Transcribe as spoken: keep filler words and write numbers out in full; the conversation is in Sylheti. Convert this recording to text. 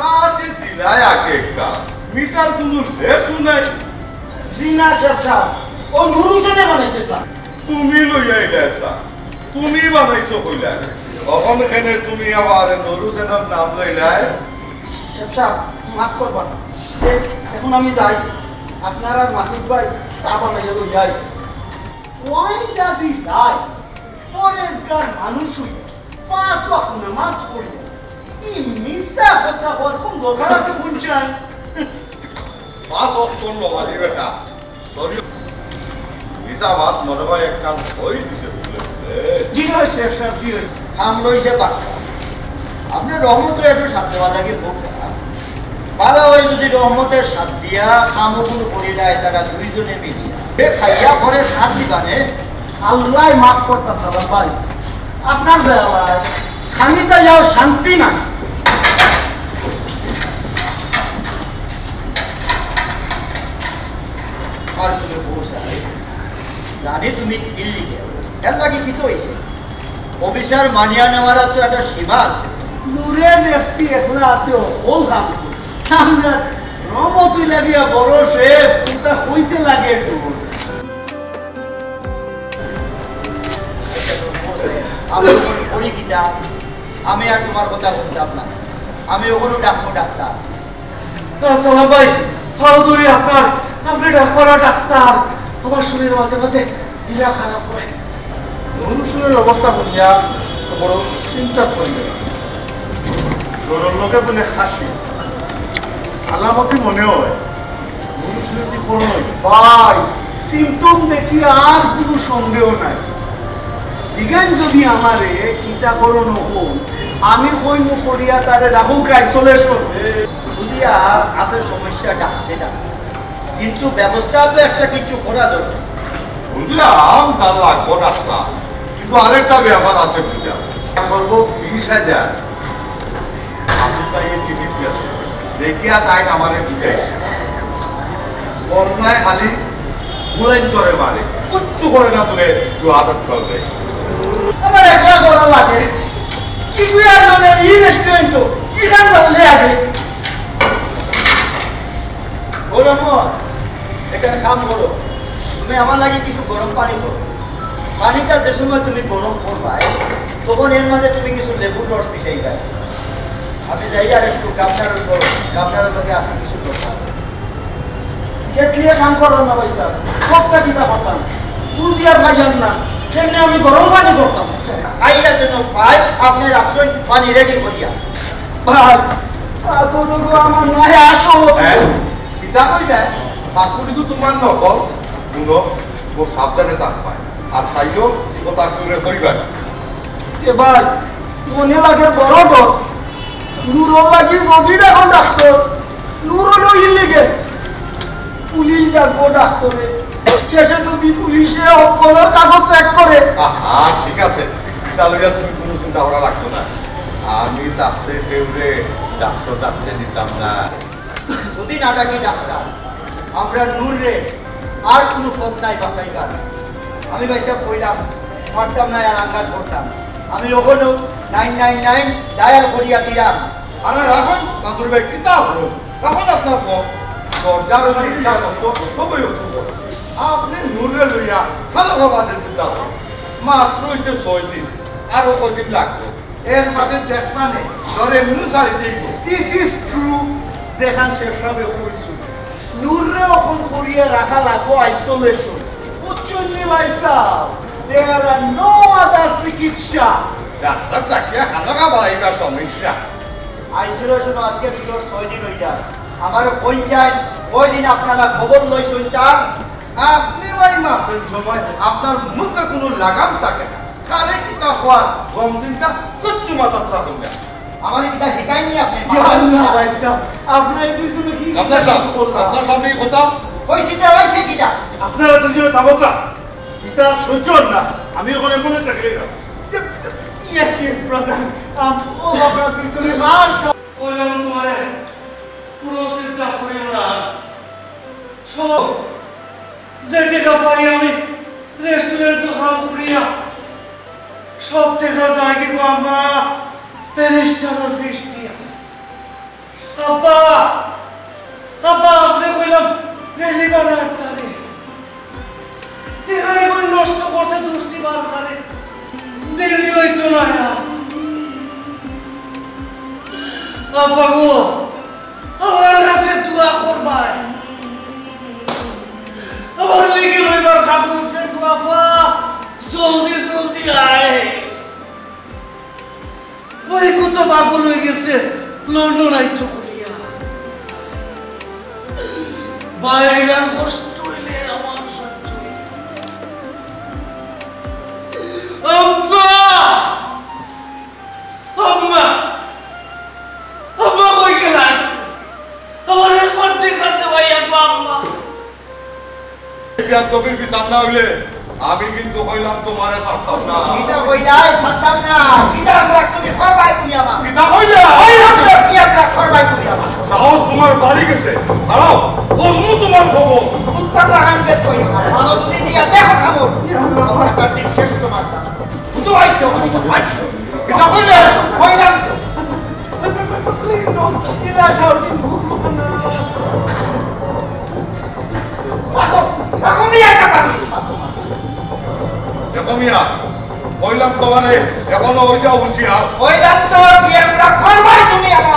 তা যে দিলায় আগে একটা, মিটার কুনু লেসু নাই। জি না, শেখ সাব, ও নুর হোসেনে বানাইছে, স্যার। তুমি লইয়া আইলায়, স্যার, তুমি বানাইছো কইলায়। অখন কেনে তুমি আবার নুর হোসেনর নাম লইলায়? শেখ সাব, মাফ করবা। এ, এখন আমি যাই, আপনার আর মাসুদ ভাই চা বানাইয়া লইয়া I. Why does he lie? পরেজগার মানুষ হইয়া, পাঁচ ওয়াক্ত নামাজ পড়িয়া, ই মিছা কথা কওয়ার কোন দরকার আছে, কোন চাই? পাঁচ ওয়াক্ত নমাজি বেটা, সরি, মিছা মাত মনে হয় একখান হই দিছে বুলে বুলে। জি অয়, শেখ সাব, জি অয়। কাম লইছে বাক্কা। আপনে রহমতরে একটু সাথ দেওয়া লাগে, খুব ভালা। ভালা অয় যদি রহমতরে সাথ দিয়া কামও কুনু করিলায়, তারা দুইজনে মিলিয়া। এ খাইয়া পরে সাথ দিবানে। আল্লায় মাফ করতা সালাম ভাই। আপনার বেলায় খানিতা যাও শান্তি নাই। আর তুমি বউ সাহেব, জানি তুমি illegal। এর লাগি কিতা অইছে? অফিসার মানিয়া নেওয়ার তো একটা সীমা আছে। নুরে দেখছি একলা আতে হকল কাম করে। আমরা রহমতুল্লাহ দিয়া বড় শেফ, কিতা কইতে লাগে একটু। আমি অখন করি কিতা? আমি আর তুমার কথা হুনতাম না। আমি অখনউ ডাকমু ডাক্তার। না, সালাম ভাই, পাও ধরি আপনার, আপনে ডাকবা না ডাক্তার। আমার শরীর মাঝে মাঝে ইলা খারাপ অয়। নুর হোসেনর অবস্থা হুনিয়া তো বড় চিন্তাত পড়ি গেলাম। জ্বরর লগে বুলে খাসি, আলামতি মনে অয়। নুর হোসেনর কি করণীয়? ভাই, symptom দেখি আর কুনু সন্দেহ নাই। জিগাইন যদি আমারে কিতা করণীয় কইন, আমি কইমু করিয়া তারে রাখউক isolation। বুঝিয়ার আছে সমস্যা ডাকতে ডাকতে, কিন্তু ব্যবস্থা তো একটা কিছু করা দরকার। বুঝলাম, তার লাগবো ডাক্তার, কিন্তু আরেকটা ব্যাপার আছে বুঝলাম। করবো বিশ হাজার। আমি তাই এই টিকিট পেয়েছি। দেখিয়া তাই আমারে বুঝাইছে। করোনায় খালি বুলাইন করে মারে, কিচ্ছু করে না বুলে দু আদত করবে। আমার একলা করা লাগে। কি তুই আর মানে এই রেস্টুরেন্ট, কি গান বাজলে আগে? ও রহমত, এখানে কাম করো। তুমি আমার লাগি কিছু গরম পানি করো। পানিটা যে সময় তুমি গরম করবায়, তখন এর মাঝে তুমি কিছু লেবুর রস মিশাইবায়। আমি যাই আর একটু গাবনার উপর, গাবনার লগে আছে কিছু কথা। কেটলিয়ে কাম করো না ভাই সাহেব, কতটা কিতা করতাম, বুঝিয়ার পাইলাম না, কেমনে আমি গরম পানি করতাম। আইয়া যেন ভাই, আপনি রাখছেন পানি রেডি করিয়া। ভাই, আসলে তো আমার নাই, আসো। হ্যাঁ? কিতা কইলে? পাসপোর্ট তো তোমার নকল। শুনো, খুব সাবধানে থাকবায়। আর চাইও, কথা শুনে করিবা না। এ ভাই, মনে লাগে বড় ডর। নুরর লাগি যদি এখন ডাক্তার, নুর অইলো illegal। পুলিশ ডাকবো ডাক্তারে। শেষে যদি পুলিশে হকলর কাগজ চেক করে। আহা, ঠিক আছে। ইটা লইয়া তুমি কোনো চিন্তা করা লাগতো না। আমি তাতে কেউরে ডাক্তার ডাকতে দিতাম না। যদি না ডাকি ডাক্তার, আমরা নুররে আর কোনো পথ নাই বাঁচাইবার। আমি ভাই সাহেব কইলাম, পারতাম না আর আন্দাজ করতাম। আমি ওখানেও নাইন নাইন নাইন ডায়াল করিয়া দিলাম। আরে রাখুন, তান্দুর ভাই, কিতা হলো? রাখুন আপনার ফোন। দরজার ওই ইটার মতো সবই উঠবো। আপনি নুররে লইয়া ভালো খাবার চিন্তা করুন। মাত্র হইছে ছয় দিন, আরো কয়দিন লাগবে। এর মাঝে দেখবানে, ধরে এমনি ছাড়ি দেইব। This is true, যেখান শেখ সাহেবে কইছইন। নুররে অখন করিয়া রাখা লাগবো isolation। বুঝছইন নি ভাই সাহেব? There are no other চিকিৎসা। ডাক্তার ডাকিয়া হালকা বাড়াইবার সমস্যা। Isolation আজকে বিগত ছয় দিন হই যায়। আমার ফোন চাই, কয়দিন আপনারা খবর লইছইন তার? আপনি ভাই মাতন সময় আপনার মুখে কোনো লাগাম থাকে না। কারে কিতা কওয়ার, গম চিন্তা কিচ্ছু মাথাত রাখুন না। আমারে কিতা হিকাইনি আপনি? ইয়া আল্লাহ, ভাই সাহেব, আপনারা এই দুইজনে কি আপনার সাম-, করলা? আপনার সামনেই কথা। কইছি যে হইছে কিতা? আপনারা দুইজনে থামোকা। ইটা সহ্য হয় না। আমি ওখানে বলে থাকলে না। Yes, yes, brother. আম, ও আপনারা দুইজনে মার সব। কইলাম তোমারে, কোনো চিন্তা করিও না। সব যে টেকা পাই আমি রেস্টুরেন্টো কাম করিয়া, সব টেকা যায় কি গো আম্মা, ব্যারিস্টারর ফিস দিয়া। আব্বা, আব্বা, আপনে কইলাম, গেলি বানার তারে। টেকা এগুন নষ্ট করছে দুষ্টি বার করে। দেরি হইতো না আর। আব্বা গো, আমার কাছে দোয়া করবায়। আমার লিগে রইবার কাগজ দে গো আব্বা, জলদি জলদি আয়। ওই কত পাগল হয়ে গেছে, লন্ডন আইতো করিয়া। বাইরে গান কষ্ট হইলে আমার সহ্য হইতো না। আম্মা! আম্মা! আম্মা কই গেলা? আমার একবার দেখাতে ভাই আম্মা, আম্মা। এই বেয়াদবির বিচার না হইলে আমি কিন্তু কইলাম তোমারে ছাড়তাম না। কিতা কইলা? ছাড়তাম না। কিতা আমরা তুমি করবাই তুমি আমার? কিতা কইলা? কইলাম তো কি আমরা করবাই তুমি আমার? সাহস তোমার বাড়ি গেছে। দাঁড়াও, করমু তোমার খবর। উত্তর লাগান বের কইও না। ভালো যদি দিয়া দেখো খবর। আমার দিন শেষ তোমার। বুঝো আইছো? আইছো। কিতা কইলা? কইলাম তো। Please don't kill us out in Bhutan. রাখো, রাখো মিয়া, এটা পানি। দেখো মিয়া, কইলাম তোমারে, এখনো ওই যাও হুঁশিয়ার। কইলাম তো, কি আমরা করবাই তুমি আমার?